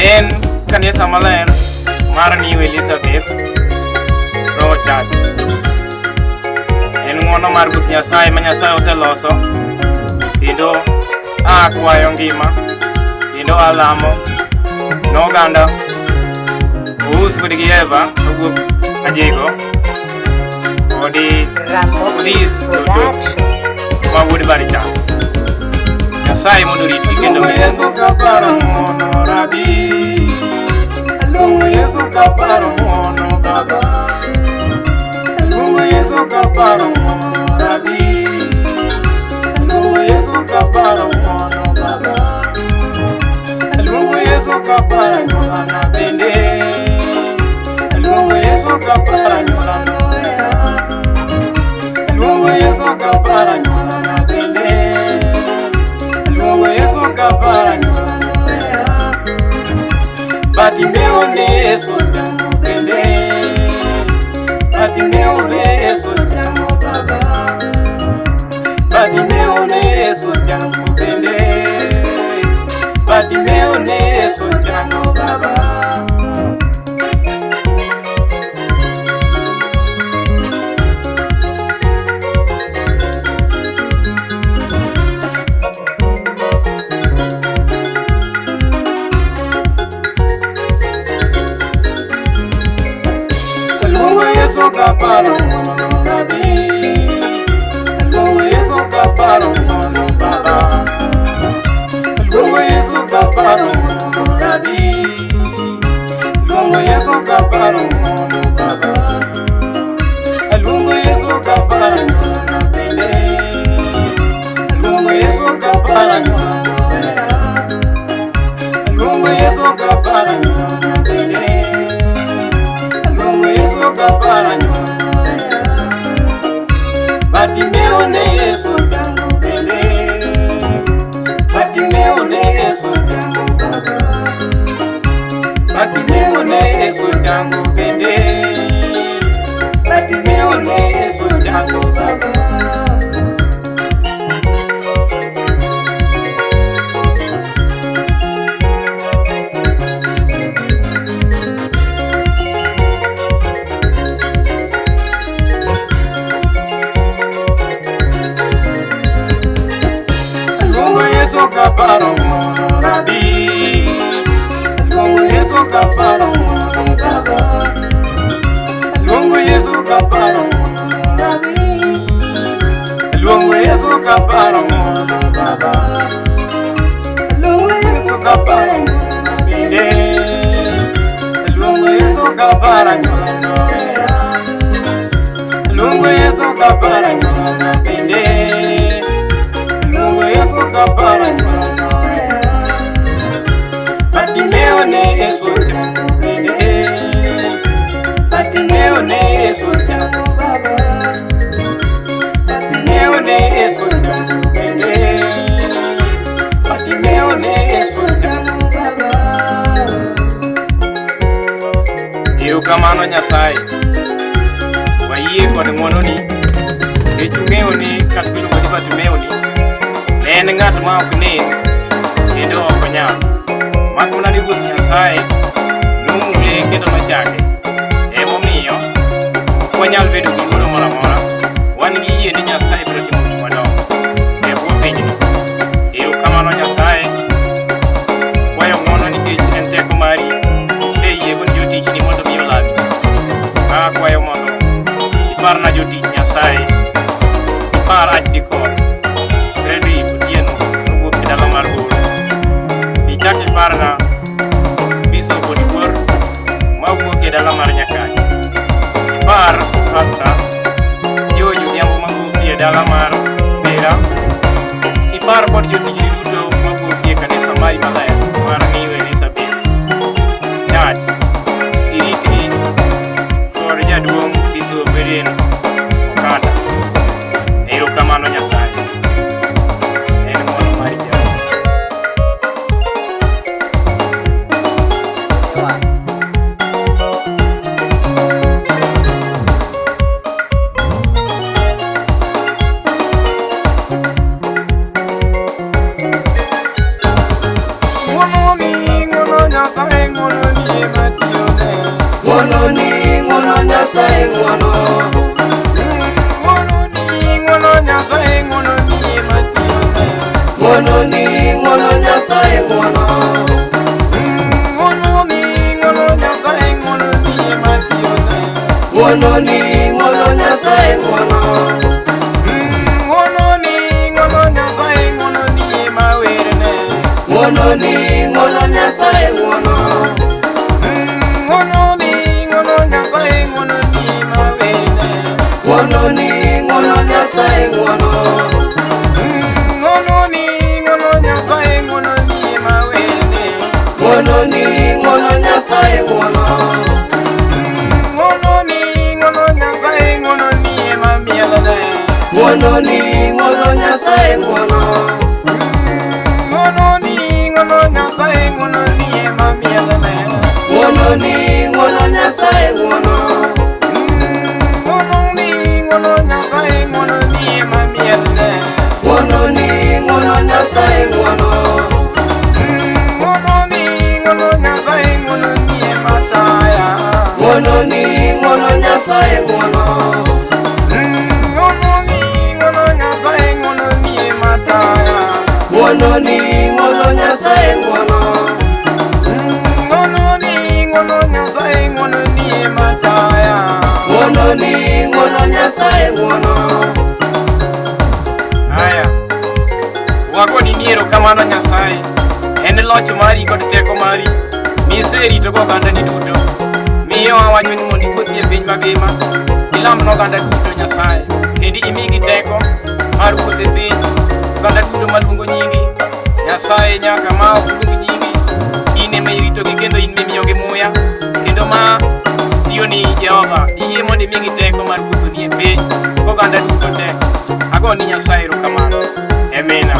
En kanisa maler mar New Elizabeth Roho Church. En ng'wono mar Ruoth Nyasaye ma Nyasaye oseloso kendo akwayo ngima kendo alamo noganda Ous kod gi Eva owuok Ajego kodi Ramogi Odhis Toto Production. ma wuod Baricham. Nyasaye mondo oritgi kendo Aluongo Yesu kaparo ng'wono Rabi. Aluongo Yesu kaparo ng'wono Baba. Aluongo Yesu kaparo ng'wono Rabi. Aluongo Yesu kaparo ng'wono Baba. Aluongo Yesu kaparo anyuolana bende. Aluongo Yesu kaparo anyuolana oya. Aluongo Yesu kaparo anyuolana bende. Aluongo Yesu kaparo anyuolana oya. Bartimeo ne Yesu chango bende. Bartimeo ne Yesu chango Baba. Bartimeo ne Yesu chango bende. Bartimeo ne Yesu chango Baba. Aluongo Yesu kaparo ng'wono Rabi. Aluongo Yesu kaparo ng'wono Baba. Aluongo Yesu kaparo ng'wono Rabi. Aluongo Yesu kaparo ng'wono Baba. Aluongo Yesu kaparo anyuolana bende. Aluongo Yesu kaparo anyuolana oya. Aluongo Yesu kaparo anyuolana bende. Aluongo Yesu kaparo anyuolana oya. Bartimeo ne Yesu chango bende. Bartimeo ne Yesu chango Baba. Bartimeo ne Yesu chango bende. Bartimeo ne Yesu chango Baba. Aluongo Yesu kaparo ng'wono Rabi. Aluongo Yesu kaparo ng'wono Baba. Aluongo Yesu kaparo ng'wono Rabi. Aluongo Yesu kaparo ng'wono Baba. Aluongo Yesu kaparo anyuolana bende. Aluongo Yesu kaparo anyuolana oya. Aluongo Yesu kaparo anyuolana bende. Aluongo Yesu kaparo anyuolana oya. Bartimeo ne Yesu chango bende. Bartimeo ne Yesu chango Baba. Bartimeo ne Yesu chango bende. Bartimeo ne Yesu chango Baba. Erokamano Nyasaye. Wayie kod ng'wononi nikech ung'eyo ni kata iluongo ni Bartimeo ni ne en ng'at ma ok nen kendo ok onyal. Mak mana ni Ruoth Nyasaye nomule kendo nochange. Emomiyo ok wanyal bedo gi luoro moro amora. Wan gi yie ni Nyasaye biro timo gik madongo e bwo pinyni. Erokamano Nyasaye. Kwayo ng'wono nikech en teko mari. Iseyie kod jotichni mondo mi olami. Akwayo mondo iparna jotich Nyasaye. Ipar Archdeacon Frederick Otieno mowuok e dala mar Gulu. Ng'wono ni ng'wono Nyasaye ng'wono. Ng'wono ni ng'wono Nyasaye ng'wono ni ema tiyone. Ng'wono ni ng'wono Nyasaye ng'wono. Ng'wono ni ng'wono Nyasaye ng'wono ni ema werne. Ng'wono ni ng'wono Nyasaye ng'wono. Ng'wono ni ng'wono Nyasaye ng'wono ni ema werne. Ng'wono ni ng'wono Nyasaye ng'wono. Ng'wono ni ng'wono Nyasaye ng'wono ni ema werne. Ng'wono ni ng'wono Nyasaye ng'wono. Ng'wono ni ng'wono Nyasaye ng'wono ni ema mielne. Ng'wono ni ng'wono Nyasaye ng'wono. Ng'wono ni ng'wono Nyasaye ng'wono ni ema mielne. Ng'wono ni ng'wono Nyasaye ng'wono. Ng'wono ni ng'wono Nyasaye ng'wono ni ema mielne. Ng'wono ni ng'wono Nyasaye ng'wono. Ng'wono ni ng'wono Nyasaye ng'wono ni ema taya. Ng'wono ni ng'wono Nyasaye ng'wono. Ng'wono ni ng'wono Nyasaye ng'wono ni ema taya. Ng'wono ni ng'wono Nyasaye ng'wono. Ng'wono ni ng'wono Nyasaye ng'wono ni ema taya. Ng'wono ni ng'wono Nyasaye ng'wono. Haya, wagoni ni erokamano Nyasaye. En loch mari kod teko mari miseritogo ogandani duto. Miyo awacho ni mondo iwuothi e piny mangima, ilam ne oganda duto Nyasaye, kendo imigi teko mar wuotho e piny. Oganda duto maluongo nyingi, Nyasaye nyaka ma ok luong nyingi, in ema iritogi kendo in mimiyogi muya, kendo ma tiyo ni Jehova, iyie mondo imigi teko mar wuotho ni e piny, oganda duto te. Agoni Nyasaye erokamano. Amina.